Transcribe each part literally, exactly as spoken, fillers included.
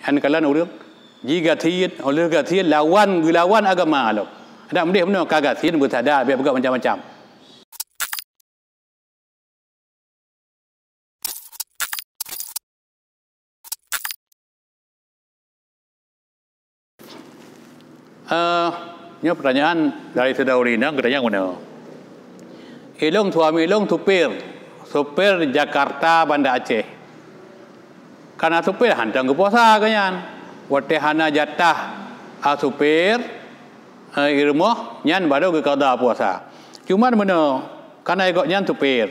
Nyan kalon ureuëng jigasien, óh lheueh gasien lawan geulawan agama lom. Adak meudeh meunoe ka gasien beusada, biet peugah macam-macam. Eh, nyoe pertanyaan dari saudara inong, geutanyong meunoe. Ilong suami ilong supir, supir Jakarta Banda Aceh. Kana supir hana geupuasa geuh nyan. Watée hana jatah, a, supir, eh, i rumoh, nyan barô geuqada puasa. Cuman meunoe, kana gobnyan supir,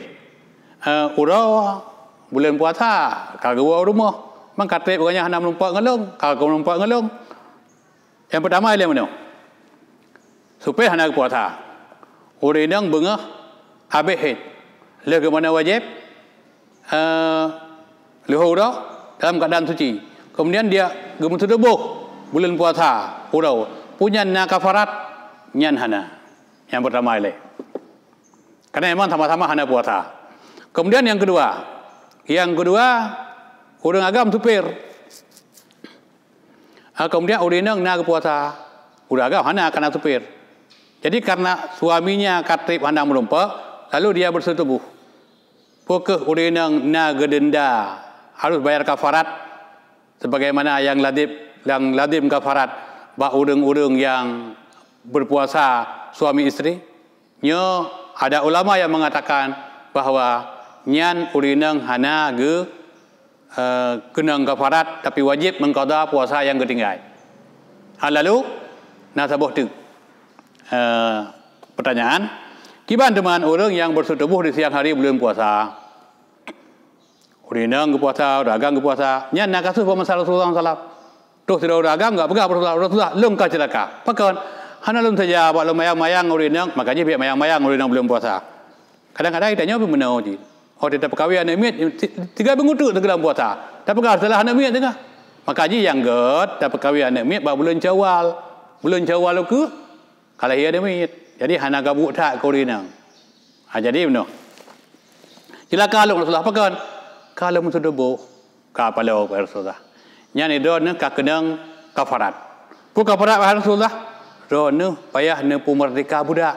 eh, uroe buleuen puasa ka geuwoe u rumoh. Man ka treb gobnyan hana meureumpok ngon lôn, ka geumeureumpok ngon lôn. Nyang peurtama ilée meunoe, supir hana geupuasa. Ureuëng inong beungoh habéh haid, lheueh geuh manoe wajéb, eh, leuhô uroe dalam keuadaan suci. Keumudian dia geumeuseutuboh buleuen puasa uroe, peue nyan na kafarat? Nyan hana. Nyang peurtama ilée. Karena memang sama-sama hana puasa. Kemudian yang kedua, yang kedua, ureuëng agam supir. Ah, kemudian ureuëng inong na geupuasa, ureuëng agam hana, kana supir. Jadi karena suaminya ka treb hana meureumpok, lalu dia bersetubuh. Peu kheueh ureuëng inong na geudenda, harus bayar kafarat, sebagaimana yang lazim, yang lazim kafarat bak ureuëng-ureuëng yang berpuasa suami istri? Nyoe ada ulama yang mengatakan bahwa nyan ureuëng inong hana geu, eh, keunong kafarat, tapi wajéb mengqada puasa nyang geutinggai. Ha, lalu na saboh teuk, eh, pertanyaan, kiban teuma ureuëng nyang bersetubuh di siang hari buleuen puasa? Ureuëng inong geupuasa, ureuëng agam geupuasa. Nyan na kasus bak masa Rasulullah sallallahu alaihi wasallam. Troh sidroe ureuëng agam geupeugah bak Rasulullah, "Rasulullah, lôn ka ceulaka." Pakon? Hana lôn saja bak lôn mayang-mayang ureuëng inong, maka jih biet mayang-mayang ureuëng inong buleuen puasa. Kadang-kadang tanyoe pih meunoe jih. Oh, tapeukawen aneuk miet, ti-, tiga minggu teuk teugeulawan puasa. Tapeugah salah aneuk miet teuka. Maka jih nyang gét tapeukawen aneuk miet bak buleuen Syawal. Buleuen Syawal ukeue ka lahé aneuk miet. Jadi hana gabuek that keu ureuëng inong. Ha, jadi meunoe. Ceulaka lôn Rasulullah, pakon? Ka lôn meutudoh boh, ka paloe, wahai Rasulullah. Nyan droeneuh ka keunong kafarat. Peue kafarat, wahai Rasulullah? Droeneuh payah neupeumeurdeka budak.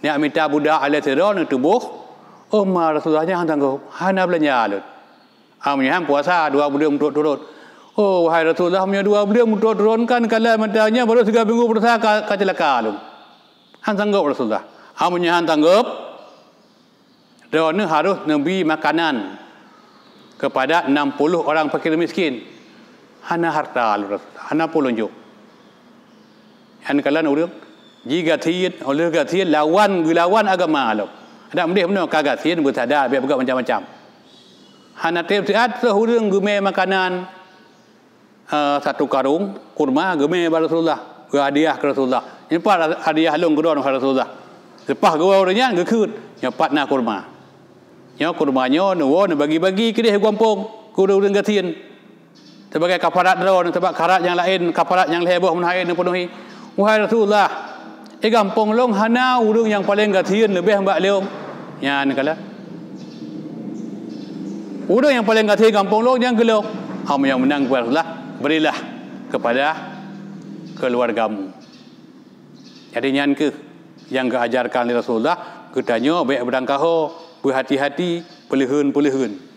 Neujak mita budak lé sidroe neutuboh. Oh ma Rasulullah, nyan hana sanggob, hana beulanja lôn. Ah, meunyoe han puasa dua buleuen meuturot-turot. Oh, wahai Rasulullah, meunyoe dua buleuen meuturot-turot kan, kalau meutanyoe baru siga minggu puasa ka, ka ceulaka lôn. Han sanggob Rasulullah. Ah, meunyoe han sanggob, droeneuh harôh neubri makanan keupada enam puluh orang fakir miskin. Hana hareuta lôn Rasulullah, hana peue lôn jok. Nyan kalon ureuëng jigasien, óh lheueh gasien lawan geulawan agama lom. Adak meudeh meunoe ka gasien beusada, biet peugah macam-macam. Hana treb siat troh ureuëng geumé makanan, eh, satu karung kurma geumé bak Rasulullah, geuhadiah keu Rasulullah. Nyoe pat hadiah lôn keudroe, wahai Rasulullah. Leupah geuwoe ureuëng nyan geukheun, nyoe pat na kurma. Nyoe kurma nyoe neuwoe neubagi-bagi keudeh u gampông keu ureuëng-ureuëng gasien. Sebagai kafarat droe, sabab kafarat nyang laén, kafarat nyang lhée boh meunan hana neupenuhi. Wahai Rasulullah, di gampông lôn hana ureuëng nyang paleng gasien leubeh bak lôn. Nyan kalon. Ureuëng nyang paleng gasien gampông lôn nyang keu lôn. Hana nyang meunan, wahai Rasulullah, berilah kepada keluargamu. Jadi nyan kheueh nyang geuajarkan lé Rasulullah, geutanyoe bék beudangkaho, beuhati-hati, peuleuheun-peuleuheun.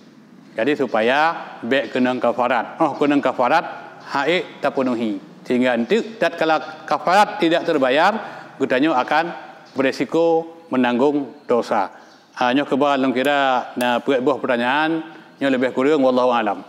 Jadi supaya bék keunong kafarat. Oh keunong kafarat, han ék tapenuhi. Sehingga enteuk tatkala kafarat tidak terbayar, geutanyoe akan beresiko menanggung dosa. Ah, nyoe keuba lôn kira na peuet boh pertanyaan, nyoe leubeh kureueng, wallahu a'lam.